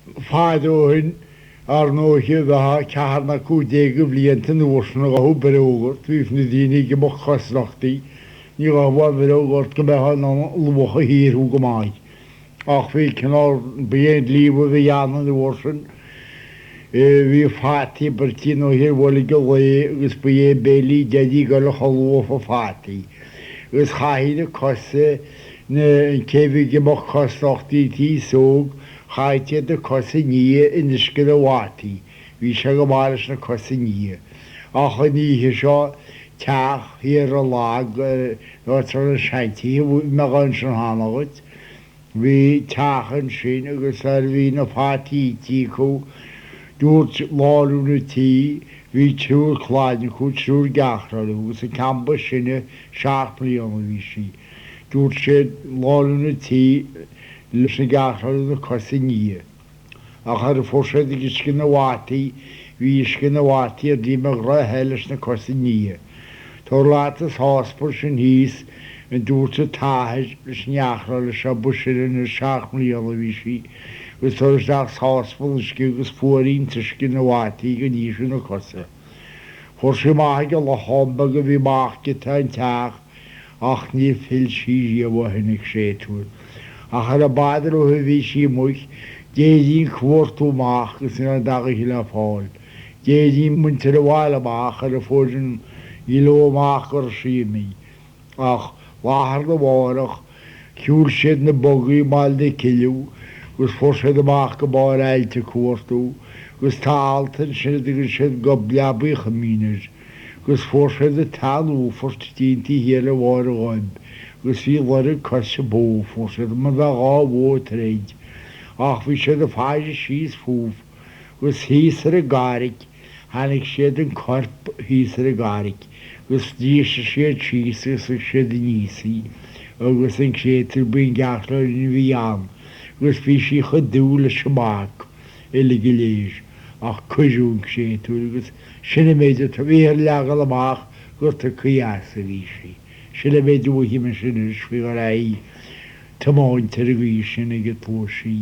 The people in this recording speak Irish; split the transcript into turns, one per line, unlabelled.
Fad ó shin, ar ndóiche, bheifeá ceathair nó 15 de bhlianta an uair sin a ghabhadh bróg ort, bhíodh na daoine ag imeacht cosnochtaí, ní ghabhfá bróg ort go mbeifeá in ann luach a shaothrú go maith. Ach bhí cineál, ba é an dlí a bhí ann an uair sin, bhí fataí bruite nó ar bholg an lae agus ba é béilí Deaidí ag dul a chodladh fá fataí. Agus chaithfí na cosa, na, an té a bhí ag imeacht cosnochtaí an t-aos óg, chaithfí na cosa a ní in uisce na bhfataí. Bhí sé go maith leis na cosa a ní. Ach an oíche seo, teach thiar i Lag, an áit a raibh na seantithe, bhí mé ansin cheana dhuit, Bhí teach ansin agus nuair a bhí na fataí ite acu, dúirt lánúin an tí, bhí triúr clainne acu, triúr gearrchaile agus an ceann ba sine, seacht mbliana a bhí sí. Dúirt sé, lánúin an tí, leis na gearrchaile na cosa a ní. Ach nuair a fuair siad uisce na bhfataí, bhí uisce na bhfataí ar díom a ghraithe leis na cosa a ní. Tabhair leat an sáspan sin thíos, a dúirt an t-athair leis an ngearrchaile seo ba sine anois, 7 mbliana a bhí sí, agus tabhair isteach sáspan uisce agus fuaigh an t-uisce na bhfataí go ní sí na cosa. Fuair sí amach ag an lochán beag a bhí amach giota ón teach, Ach níor phill sí riamh ó shin an créatúr. Ach ar an bhfad a bhí sí amuigh, d'éirigh an cuartú amach agus ní raibh dadaidh le fáil. D'éirigh muintir an bhaile amach ar a fuair an gleo amach go raibh sí imithe. Ach lá arna mhárach, shiúil siad na bogaigh Baile na Cilleadh agus fuair siad amach go barr ailt ag cuartú agus tá alt ansin a dtugann siad Gob Leabaidh Chuimín air. Agus fuair siad an tsean-uafairt déanta thiar ar bharr an ghoib, agus bhí lorg coise bó, fuair siad mar a bheadh dhá bhó ag troid, ach bhí siad ag faire síos fúthu, agus thíos ar an gcarraic, tháinig siad an corp thíos ar an gcarraic, agus ghríosaigh siad síos agus thug siad aníos í, agus an créatúr ba í an gearrchaile a bhí ann, agus bhí sí chomh dubh leis an mac, uilig go léir. Ach cuireadh an créatúr agus sin an méid atá, bhíothar ag leagan amach gur tugtha as a bhí sí. Sin an méid a mhothaigh mise anois faoi go raibh í tiomáinte ar an gcaoi sin ag an tslua sí.